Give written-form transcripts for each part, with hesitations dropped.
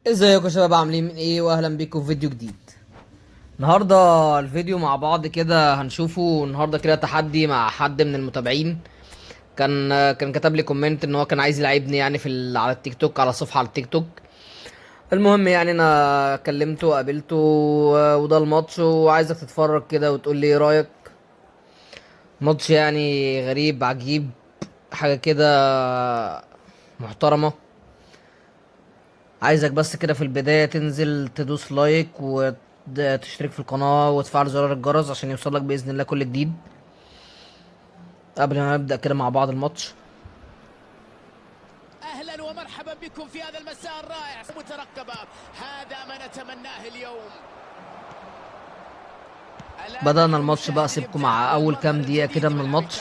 ازيكم يا شباب، عاملين ايه؟ واهلا بيكم في فيديو جديد. النهارده الفيديو مع بعض كده هنشوفه النهارده كده تحدي مع حد من المتابعين. كان كتب لي comment ان هو كان عايز يلعبني يعني على التيك توك، على صفحة على التيك توك. المهم يعني انا كلمته وقابلته وده الماتش، وعايزك تتفرج كده وتقول لي ايه رايك. ماتش يعني غريب عجيب، حاجة كده محترمه. عايزك بس كده في البداية تنزل تدوس like وتشترك في القناة وتفعل زرار الجرس عشان يوصلك بإذن الله كل جديد. قبل ما نبدأ كده مع بعض الماتش، اهلا ومرحبا بكم في هذا المساء الرائع مترقبة، هذا ما نتمناه اليوم. بدأنا الماتش بقى، سيبكم مع أول كام دقيقة كده من الماتش.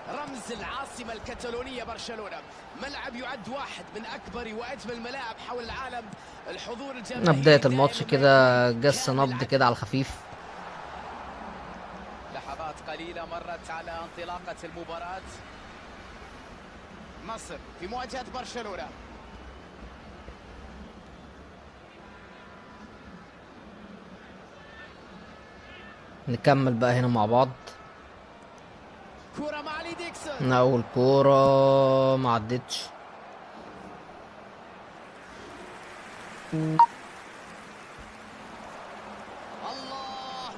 رمز العاصمة الكتالونية برشلونة، ملعب يعد واحد من أكبر وأجمل الملاعب حول العالم. الحضور الجماهيري بداية الماتش دائما ما كده يكون جس كامل نبض العدد. كده على الخفيف. لحظات قليلة مرت على انطلاقة المباراة. مصر في مواجهة برشلونة. نكمل بقى هنا مع بعض. كرة مع علي ديكسون. أول كورة ما عدتش. الله،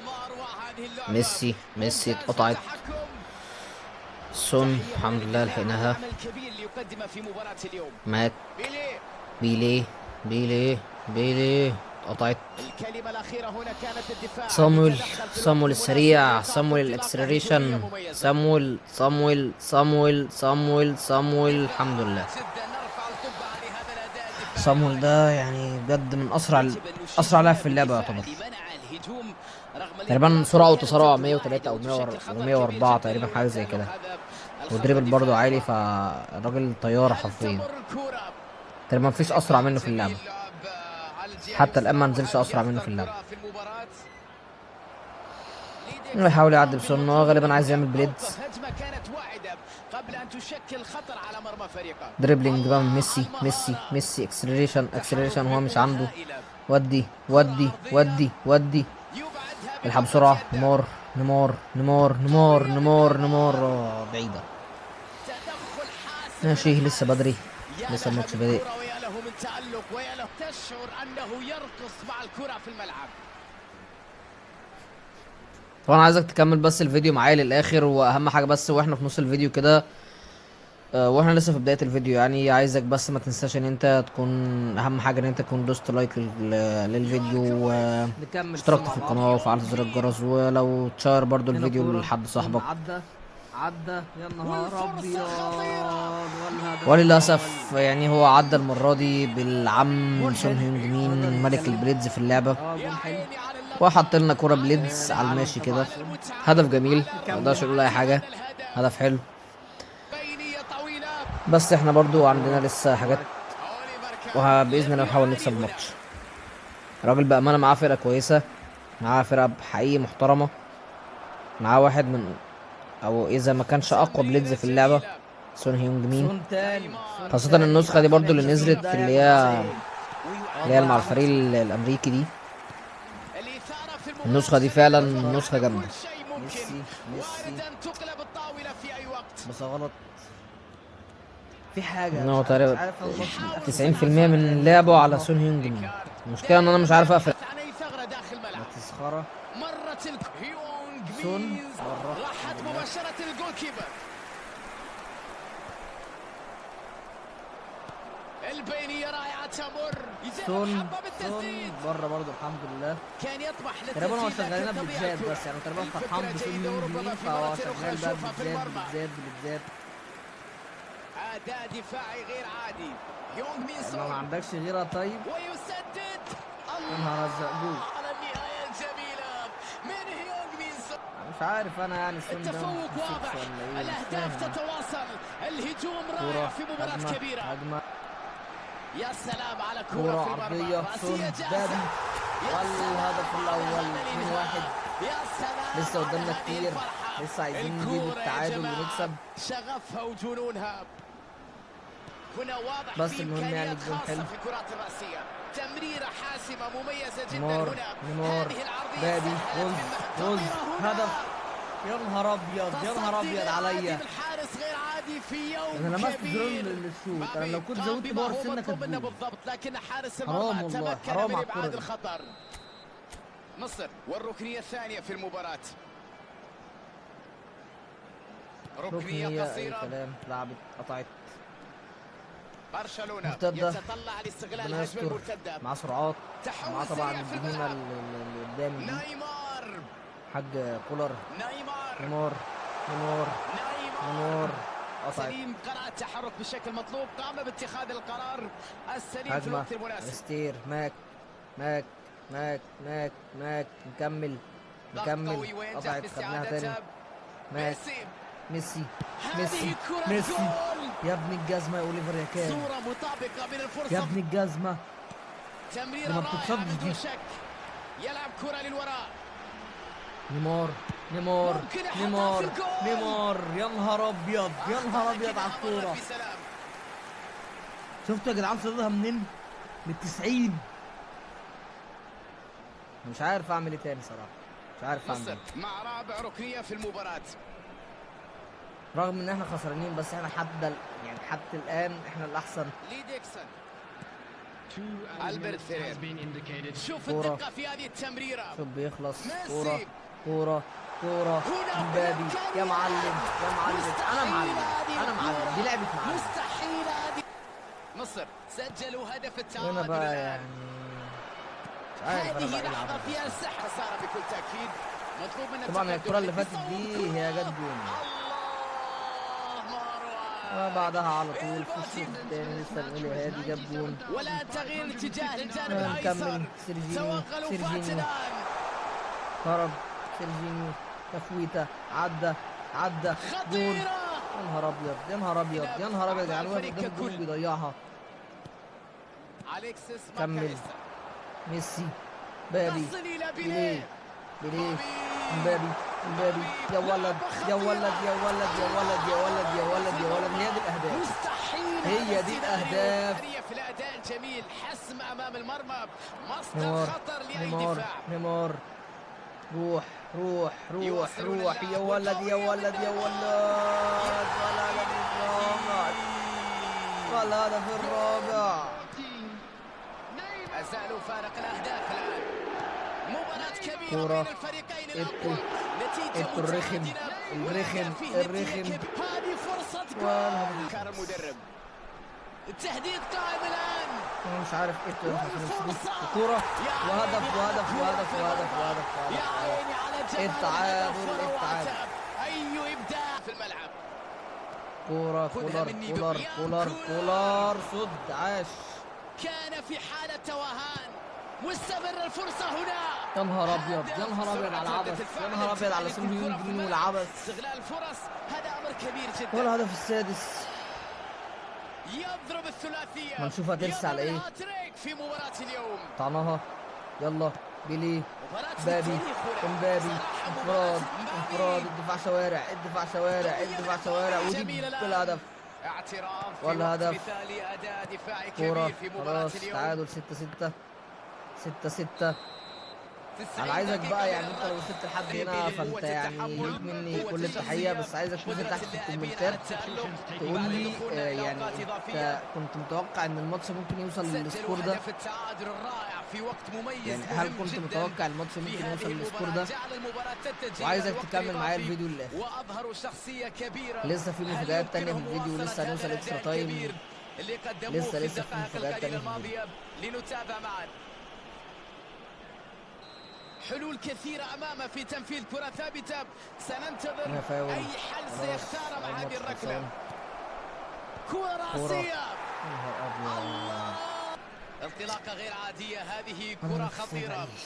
ما أروع هذه اللعبة. ميسي، ميسي ممتاز في اتقطعت. التحكم. سون تحية الحمد هنا لله للدفاع لحقناها. على العمل الكبير اللي يقدمه في مباراة اليوم. ماك. بيليه. بيليه، بيليه، بيليه اتقطعت. الكلمة الأخيرة هنا كانت الدفاع. صامويل، يتدخل في الوقت صامويل المناسب السريع، لإيقاف صامويل انطلاقة الاكسلريشن، هجومية مميزة. صامويل، صامويل، صامويل، صامويل، صامويل، الحمد لله. جدا، نرفع القبعة لهذا الأداء الدفاعي صامويل الرائع. ده يعني بجد من يجب أن نشيد اسرع لاعب هنا في اللعبة بالدفاع يعتبر. اللي منع الهجوم رغم تقريبا الانطلاقة سرعة اللي كانت وتسارعه تبدو 103 واعدة او وتشكل خطر 104 كبير جدا تقريبا، لولا حاجة زي تألق كده. هذا الخط ودريبل برضه الدفاعي عالي، الرائع. فالراجل طيارة هل حرفيا. تمر الكرة؟ تقريبا مفيش اسرع منه في اللعبة، جميل لعب على الجهة حتى الان ما اليسرى، نزلش وهذه اسرع منه أخطر في اللعبة. كرة في المباراة. بيحاول يعدي بسرعة، هو غالبا عايز يعمل بليدز. هجمة كانت واعدة قبل أن تشكل خطر على مرمى فريقه. دريبلينج بقى من الله ميسي، على ميسي، المهارة. ميسي، اكسلريشن، اكسلريشن هو مش تحرك عنده. هائلة. ودي، ودي، ودي، ودي، يبعدها الحق بضربة بسرعة. يد. نيمار، نيمار، نيمار، نيمار، نيمار، نيمار، بعيدة. تدخل حاسم ماشي، من لسه الحارس. بدري، يا لسه لها الماتش من بادئ. كرة ويا له من تألق ويا له، تشعر أنه يرقص مع الكرة في الملعب. طبعا عايزك تكمل بس الفيديو معايا للاخر، واهم حاجة بس واحنا في نص الفيديو كده، واحنا لسه في بداية الفيديو يعني، عايزك بس ما تنساش ان انت تكون، اهم حاجة ان انت تكون دوست like للفيديو نكمل واشتركت مع في بعض. القناة وفعلت زر الجرس، ولو تشير برضو هنا الفيديو كورة. لحد سون صاحبك. عدى، عدى، يا نهار والفرصة ابيض، خطيرة. والهدف وللاسف الأول. يعني هو عدى المرة دي بالعم جول سون حلو. هيونج مين، نقدر ملك نتكلم. البليدز في اللعبة، جول يا حلو. عيني على اللقطة. وحط لنا كورة بليدز على على الماشي كده. طبعاً. هدف جميل، على ما اقدرش اقول اي حاجة، الهدف. هدف حلو. بينية طويلة. بس احنا برضو عندنا لسه حاجات، أوليفر كان وباذن الله لم نحاول يعاني نكسب هنا. الماتش. الراجل بامانه معاه فرقه كويسة، معاه فرقه حقيقي محترمه، معاه واحد من، او اذا ما كانش اقوى بليدز في اللعبة، سون هيونج مين. سون تاني، سون خاصة تاني. النسخة دي برضو اللي نزلت، ده اللي ياكل هي عصاية. اللي هي مع الفريق الامريكي دي، الإثارة في المباراة النسخة دي فعلا شديدة. نسخه جامدة. كل شيء ممكن. ميسي، ميسي. وارد أن تقلب الطاولة في أي وقت. بس غلط في حاجة، ان هو مش عارف، تقريبا مش عارف الماتش من آخر 90% من لعبه على سون هيونج مين. المشكلة ان انا مش عارف اقفل. عن أي ثغرة داخل الملعب. مسخرة. مرت هيونج سون مينز. بره. راحت مباشرة لل goalkeeper. البينية رائعة تمر. سون، حبة سون بالتسديد. بره برضه الحمد لله. كان يطمح تقريبا هو للتسديد شغالنا لكن طبيعة بليدزات الكرة. بس، يعني تقريبا الفكرة فرحان بسون جيدة هيونج وربما مين، في فهو مرة أخرى شغال بقى نشوفها في بليدزات، المرمى. بليدزات، بليدزات. أداء دفاعي غير عادي. هيونج مين ما سون. عندكش غيرها. طيب ويسدد. يا نهار ازرق، جول. الله على النهاية الجميلة من هيونج مين سون. مش عارف انا يعني سون ده التفوق مش واضح، ولا ايه، مش الأهداف فاهم. تتواصل، الهجوم رائع كرة، في مباراة هجمة، كبيرة. هجمة. يا سلام على كرة كرة في المرمى. عرضية، رأسية سون جاهزة. دابي. يا سلام والهدف على الأول، هذا الإنهاء. 2-1. يا سلام لسه على قدامنا هذه كتير، الفرحة. لسه عايزين نجيب الكورة يا التعادل جماعة، ونكسب. شغفها وجنونها. هنا واضح بس في المهم يعني إمكانيات الجون خاصة حلو. في الكرات الرأسية. تمرير حاسمة مميزة جدا نيمار، هنا. نيمار، هذه العرضية بابي، سهلت غز، في غز، خطيرة هنا. هدف. يا نهار ابيض، يا نهار تصدي ابيض غير عادي عليا. من حارس غير عادي في يوم انا لمست كبير. زرار للشوط، انا لو كنت قام زودت بما power هو سنة مطلوب كانت منه جول. بالضبط، لكن حارس حرام المرمى والله، تمكن حرام من على الكرة ابعاد دي. الخطر. مصر والركنيه الثانية في المباراة. ركنيه ركنيه اي قصيرة. كلام، لعبت قطعت. برشلونة مرتدة. يتطلع لاستغلال ربنا الهجمة يستر. المرتدة. مع سرعات، تحول مع طبعا سريع في البهيمة الملعب. اللي قدام دي. نيمار، حاج كولر. نيمار، نيمار، نيمار، نيمار، نيمار، قطعت. سليم قرأ التحرك بالشكل المطلوب، قام باتخاذ القرار السليم في هجمة الوقت المناسب. استير، ماك ماك ماك ماك ماك، نكمل ضغط نكمل، قوي وينجح قطعت، في خدناها تاني. استعادتها. ماك، ميسي، ميسي، هذه ميسي، كرة ميسي. جول. يا ابن الجزمة يا اوليفر يا كان، صورة مطابقة من الفرصة. يا ابن الجزمة. تمريرة ده ما رائعة بتتصدش بدون دي. شك. يلعب كرة للوراء. نيمار، نيمار، ممكن يحطها نيمار، في الجول. نيمار، يا نهار ابيض، يا نهار ابيض على لكنها مرت الكورة. بسلام. شفتوا يا جدعان صدها منين؟ من 90. مش عارف اعمل ايه تاني صراحة، مش عارف اعمل مصر ايه. مع رابع ركنية في المباراة. رغم ان احنا خسرانين، بس احنا حتى يعني حتى الان احنا الاحسن. لي ديكسون، Two ألبرت added minutes فيرير. has been indicated. شوف كرة. الدقة في هذه التمريرة. شوف بيخلص. ميسي. كورة، كورة، كورة، هنا مبابي. يا معلم، يا معلم، انا معلم، انا معلم، دي لعبة معلم. مستحيل هذه. مصر سجلوا هدف التعادل وانا بقى الآن. يعني مش عارف انا هذه بقى إيه لحظة العبث فيها ده. السحر. خسارة بكل تأكيد. مطلوب منا طبعا التقدم. الكرة اللي فاتت دي بصوب هي جت كرة. جون. الله مروان. وبعدها على طول في الشوط الثاني لسه بنقول يا هادي جاب جون. ولا تغيير اتجاه للجانب نكمل. الايسر. سيرجينيو، توغلوا سيرجينيو. فات الان. هرب سيرجينيو، تفويته، عدى، عدى، جون. خطيرة. يا نهار ابيض، يا نهار ابيض، يا نهار ابيض، يعني واقف الفريق قدام الجون ككل. بيضيعها. اليكسس كمل. ماكاليستر. ميسي، بابي، تصل الى بيليه، بيليه. بيليه، امبابي، امبابي، يا ولد، يا ولد، يا ولد، يا ولد، يا ولد، يا ولد، يا ولد. هي دي الاهداف، مستحيل هي هذا دي السيناريو. الأهداف. في الاداء الجميل، حسم امام المرمى، مصدر نيمار، خطر لاي نيمار، دفاع. نيمار، روح روح روح يواصلون روح، يا اللعب ولد، يا والقوية ولد، يا من ولد. والهدف الرابع، والهدف الرابع. أزالوا فارق الأهداف الآن. مباراة كبيرة كرة. بين الفريقين إتو. الأقوى. نتيجة إتو الرخم. متعادلة. الرخم. والأداء فيه نتيجة الرخم. كبيرة. هذه فرصة جول. والهدف كان المدرب. التهديد قائم الآن. انا مش عارف ايه والفرصة. كرة يا وهدف عيني على وهدف الكرة وهدف في وهدف المرمى. وهدف يا وهدف. عيني على جمال التعادل، الهدف وروعته. التعادل. أي إبداع في الملعب. كورة، خذها كولر، مني كولر، بيان كولر، كولر. كولر، صد، عاش. كان في حالة توهان. مستمر الفرصة هنا. يا نهار ابيض، يا نهار ابيض على العبث، يا نهار ابيض على سون هيونج مين والعبث. استغلال الفرص هذا امر كبير جدا. والهدف السادس. يضرب الثلاثية. ما نشوف هترسى على يضرب إيه. الهاتريك في مباراة اليوم. طعناها، يلا بيليه، مباراة مبابي، للتاريخ هنا. امبابي، صراحة انفراد، مباراة مبابي. انفراد، الدفاع شوارع، الدفاع شوارع، الدفاع شوارع، ودي جميلة الآن. بالهدف. اعتراف في والهدف. وقت مثالي، اداء دفاعي كورة، كبير في مباراة خلاص اليوم. تعادل 6-6، 6-6. 90 انا عايزك دقيقة بقى من يعني انت لو الرد. وصلت لحد هنا قوة فانت يعني التحمل، ليك مني قوة كل التحية، بس عايزك تنزل قدرة تحت في اللاعبين الكومنتات على التألق تقول بعد لي دخولنا إلى يعني أوقات انت إضافية. كنت متوقع ان الماتش ممكن يوصل سجلوا لل score ده؟ هدف التعادل الرائع في وقت مميز يعني هل مهم كنت جداً متوقع الماتش في ممكن هذه يوصل لل score المباراة. ده؟ جعل المباراة تتجه وعايزك إلى الوقت تكمل معايا الإضافي الفيديو للآخر. وأظهروا شخصية كبيرة. لسه في هل مفاجآت تانية في يمكنهم الفيديو، مواصلة لسه هنوصل هذا extra الأداء time. الكبير اللي قدموه لسه في لسه في الدقائق مفاجآت القليلة تانية في الفيديو. الماضية لنتابع معا. حلول كثيرة أمامه في تنفيذ كرة ثابتة. سننتظر هنا فاول. أي حل خلاص، سيختاره مع هذه الماتش الركلة. خلصان. كرة كرة. رأسية. يا نهار أبيض. الله، انطلاقة غير عادية، هذه أنا كرة نفسي خطيرة. بعيش.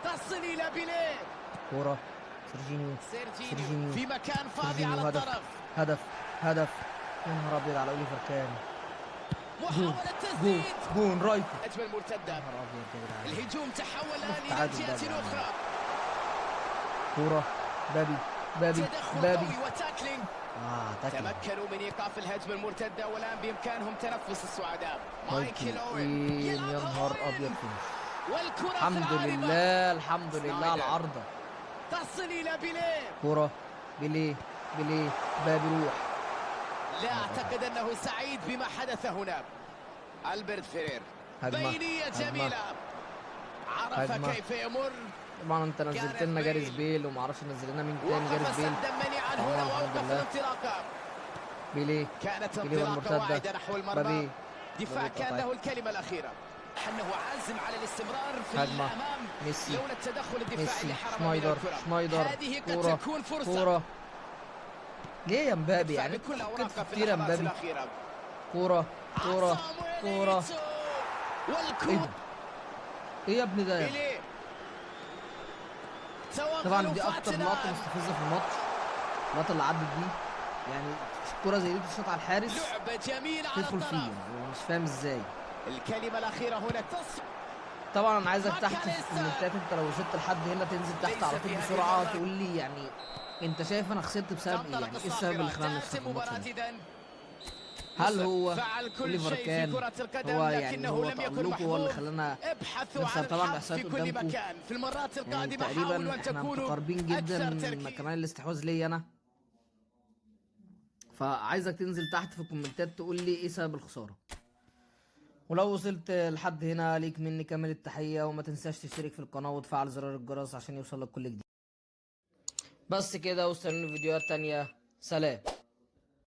تصل إلى بيليه. كرة سيرجينيو، سيرجينيو سيرجينيو. في مكان فاضي سيرجينيو على هدف، الطرف. هدف، هدف. يا نهار أبيض على أوليفر كان. جون، محاولة جون، تسديد. جون رايكو. أجمل مرتدة. يا نهار أبيض يا جدعان. الهجوم تحول الآن إلى التعادل ده جهة يا جدعان. أخرى. كورة بابي، مبابي، تدخل مبابي. قوي و tackling. اه tackling. تمكنوا من ايقاف الهجمة المرتدة، والان بامكانهم تنفس السعداء. مايكل مايكل اوين اوين، يا يلعبها نهار أوين. ابيض، finish. والكره في الحمد العارضة. لله، الحمد لله على سنايدر. العارضة. تصل الى بيليه. كرة بيليه، بيليه، مبابي روح. لا اعتقد انه سعيد بما حدث هنا. البرت فيرير. هجمة، بينيه هجمة. جميلة، عرف هجمة. كيف يمر. طبعا انت نزلت جاريث لنا جاريث بيل. بيل وما اعرفش نزل لنا مين تاني. وقف جاريث بيل. سدا منيعا طبعاً هنا الحمد واوقف لله. الانطلاقة. بيليه، كانت بيليه انطلاقة والمرتده. واعده نحو المرمى. مبابي. دفاع مبابي كان اتقطعت. له الكلمة الاخيرة، انه عازم على الاستمرار في هجمة. الامام ميسي. لولا التدخل الدفاعي ميسي، اللي حرم من شنايدر، الكره. شنايدر. هذه قد كورة، تكون فرصة. كورة. ليه يا مبابي دفاع يعني انت بكل حطيت اوراقه في كتير يا اللحظات مبابي. الاخيرة. كورة، كورة، صامويل كورة. إيتو. ايه والكرة ده؟ ايه يا ابني ده يا ابني؟ بيليه. طبعا توغلوا دي اكتر فاتنا. لقطة مستفزة في الماتش، اللقطة اللي عدت دي، يعني الكرة زي دي تشوط على الحارس لعبة جميلة على تدخل فيه، الطرف. يعني مش فاهم ازاي. الكلمة الأخيرة هنا تصل. طبعا انا عايزك تحت في ماكاليستر. الكومنتات، انت لو وصلت لحد هنا تنزل تحت ليس على في طول هذه بسرعة المرة. تقول لي يعني انت شايف انا خسرت بسبب ايه، تنطلق يعني ايه السبب اللي الصافرة. خلانا نخسر تأتي في الماتش مباراة ده؟ إذن. هل هو فعل كل اوليفر شيء في كان كرة القدم هو يعني لكنه هو لم يكن تألقه هو اللي محظوظ. خلانا ابحثوا نخسر؟ عن طبعا الحظ بإحصائيات في كل قدامكم. مكان. في المرات يعني القادمة حاولوا تقريبا أن احنا تكونوا متقاربين أكثر جدا تركيز. كمان الاستحواذ ليا انا، فعايزك تنزل تحت في الكومنتات تقول لي ايه سبب الخسارة. ولو وصلت لحد هنا ليك مني كامل التحية، وما تنساش تشترك في القناة وتفعل زرار الجرس عشان يوصلك كل جديد. بس كده، واستنوني في فيديوهات تانية. سلام.